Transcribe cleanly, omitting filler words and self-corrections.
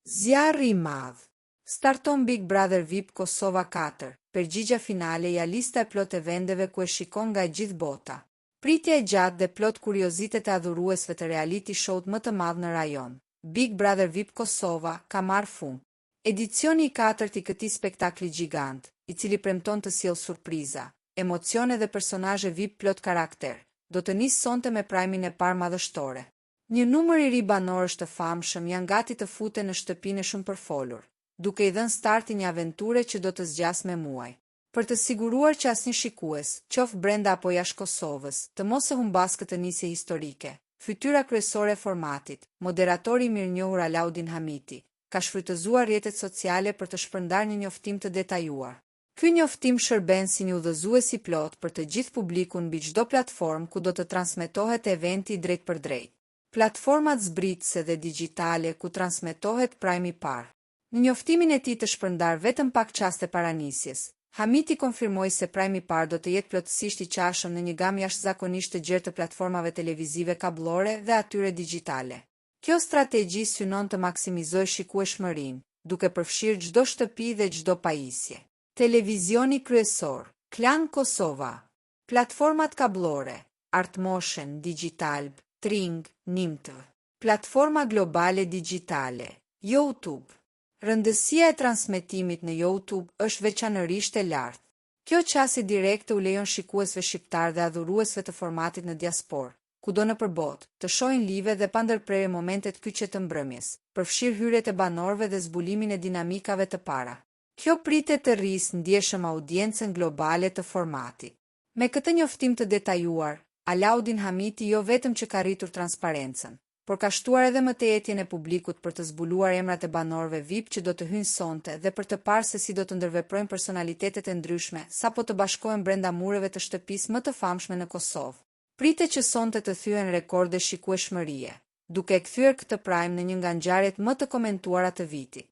Zjarri i madh! Starton Big Brother VIP Kosova katër, Përgjigja finale ja lista e plotë e vendeve ku e shikon nga e gjithë bota. Pritja e gjatë dhe plot kuriozitet e adhuruesve të reality show-t më të madh në rajon, Big Brother VIP Kosova, ka marrë fund. Edicioni i katërt i këtij spektakli gjigant, i cili premton të sjellë surpriza, emocione dhe personazhe VIP plot karakter, do të nisë sonte me prime-in e parë madhështore. Një numër i ri banorësh të famshëm janë gati të futen në shtëpinë e shumëpërfolur, duke i dhënë startin një aventure që do të zgjasë me muaj. Për të siguruar që asnjë shikues, qoftë brenda apo jashtë Kosovës, të mos e humbasë këtë nisje historike, fytyra kryesore e formatit, moderatori i mirënjohur Alaudin Hamiti, ka shfrytëzuar rrjetet sociale për të shpërndarë një njoftim të detajuar. Ky njoftim shërben si një udhëzues i plotë për të gjithë publikun mbi çdo platformë ku do të transmetohet eventi i drejtpërdrejtë. Platformat zbritëse dhe digjitale ku transmetohet prime i parë. Në njoftimin e tij të shpërndarë vetëm pak çaste para nisjes, Hamiti konfirmoi se prime i parë do të jetë plotësisht i qasshëm në një gamë jashtëzakonisht të gjerë të platformave televizive kabllore dhe atyre digjitale. Kjo strategji synon të maksimizojë shikueshmërinë, duke përfshirë çdo shtëpi dhe çdo pajisje. Televizioni kryesor, Klan Kosova. Platformat kabllore, Artmotion, Digitalb, Tring, NIMTV. Platforma globale digjitale, YouTube. Rëndësia e transmetimit në YouTube është veçanërisht e lartë. Kjo qasje direkte u lejon shikuesve shqiptarë dhe adhuruesve të formatit në diasporë, kudo nëpër botë, të shohin live dhe pa ndërprerje momentet kyçe të mbrëmjes, përfshirë hyrjet e banorëve dhe zbulimin e dinamikave të para. Kjo pritet të rrisë ndjeshëm audiencën globale të formatit. Me këtë njoftim të detajuar, Alaudin Hamiti jo vetëm që ka rritur transparencën, por ka shtuar edhe më tej etjen e publikut për të zbuluar emrat e banorëve VIP që do të hyjnë sonte dhe për të parë se si do të ndërveprojnë personalitetet e ndryshme sapo të bashkohen brenda mureve të shtëpisë më të famshme në Kosovë. Pritet që sonte të thyhen rekorde shikueshmërie, duke e kthyer këtë prime në një nga ngjarjet më të komentuara të vitit.